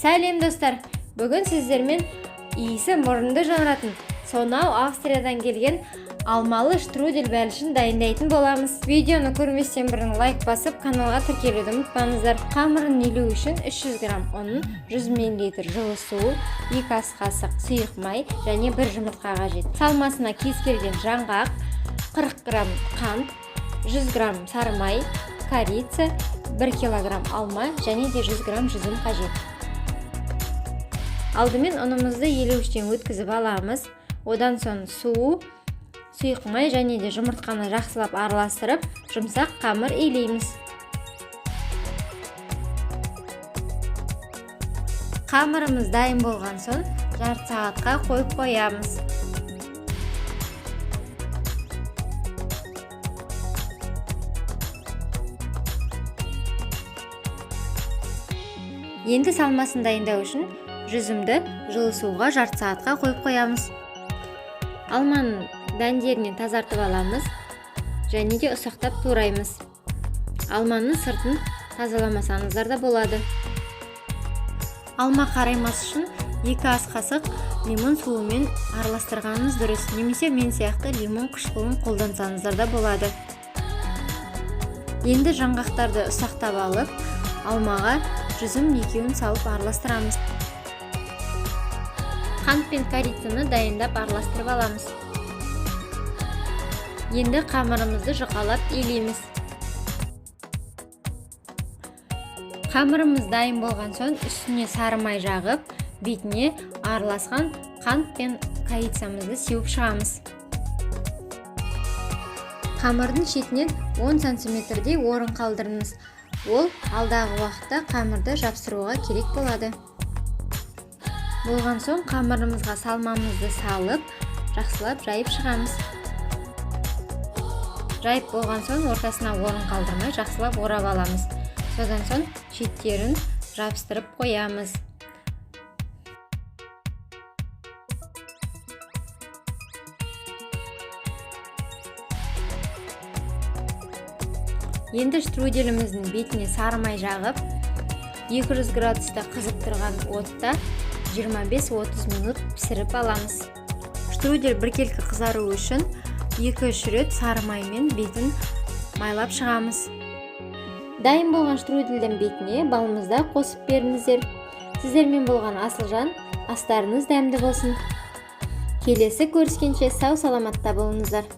Сәлем, достар! Бүгін сіздермен иісі мұрынды жаратын сонау Австриядан келген алмалы штрудель бәлішін дайындайтын боламыз. Видеоны көрместен бұрын лайк басып, каналға тіркелуді ұмытпаңыздар. Қамырын илеу үшін 300 грамм ұн, 100 мл жылы су, 2 ас қасық сұйық май және бір жұмыртқа қажет. Салмасына кез келген жаңғақ, 40 грамм қант, 100 грамм сары май, корица, 1 килограмм алма және де 100 грамм жүзім қажет. Алдымен ұнымызды елеуіштен өткізіп аламыз. Одан соң су, сұйық май және де жұмыртқаны жақсылап араластырып, жұмсақ қамыр илейміз. Қамырымыз дайын болған соң, жарты сағатқа қойып қоямыз. Енді салмасын дайындау үшін жүзімді жылы суға жарты сағатқа қойып қоямыз. Алманың дәндерінен тазартып аламыз және де ұсақтап тураймыз. Алманың сыртын тазаламасаңыздар да болады. Алма қараймас үшін 2 ас қасық лимон суымен араластырғаныңыз дұрыс, немесе мен сияқты лимон қышқылын қолдансаңыздар да болады. Енді жаңғақтарды ұсақтап алып, алмаға жүзім екеуін салып араластырамыз. Қант пен корицаны дайындап, араластырып аламыз. Енді қамырымызды жұқалап илейміз. Қамырымыз дайын болған соң, үстіне сары май жағып, бетіне араласқан қант пен корицамызды сеуіп шығамыз. Қамырдың шетінен 10 сантиметрдей орын қалдырыңыз. Ол алдағы уақытта қамырды жапсыруға керек болады. Болған соң, қамырымызға салмамызды салып, жақсылап жайып шығамыз. Жайып болған соң, ортасына орын қалдырмай жақсылап орап аламыз. Содан соң шеттерін жабыстырып қоямыз. Енді штруделіміздің бетіне сары май жағып, 200 градуста қызып тұрған отта 25-30 минут пісіріп аламыз. Штрудель біркелкі қызару үшін 2-3 рет сары маймен бетін майлап шығамыз. Дайын болған штруделдің бетіне балмұздақ қосып беріңіздер. Сіздермен болған Асылжан. Астарыңыз дәмді болсын. Келесі көріскенше сау саламатта болыңыздар.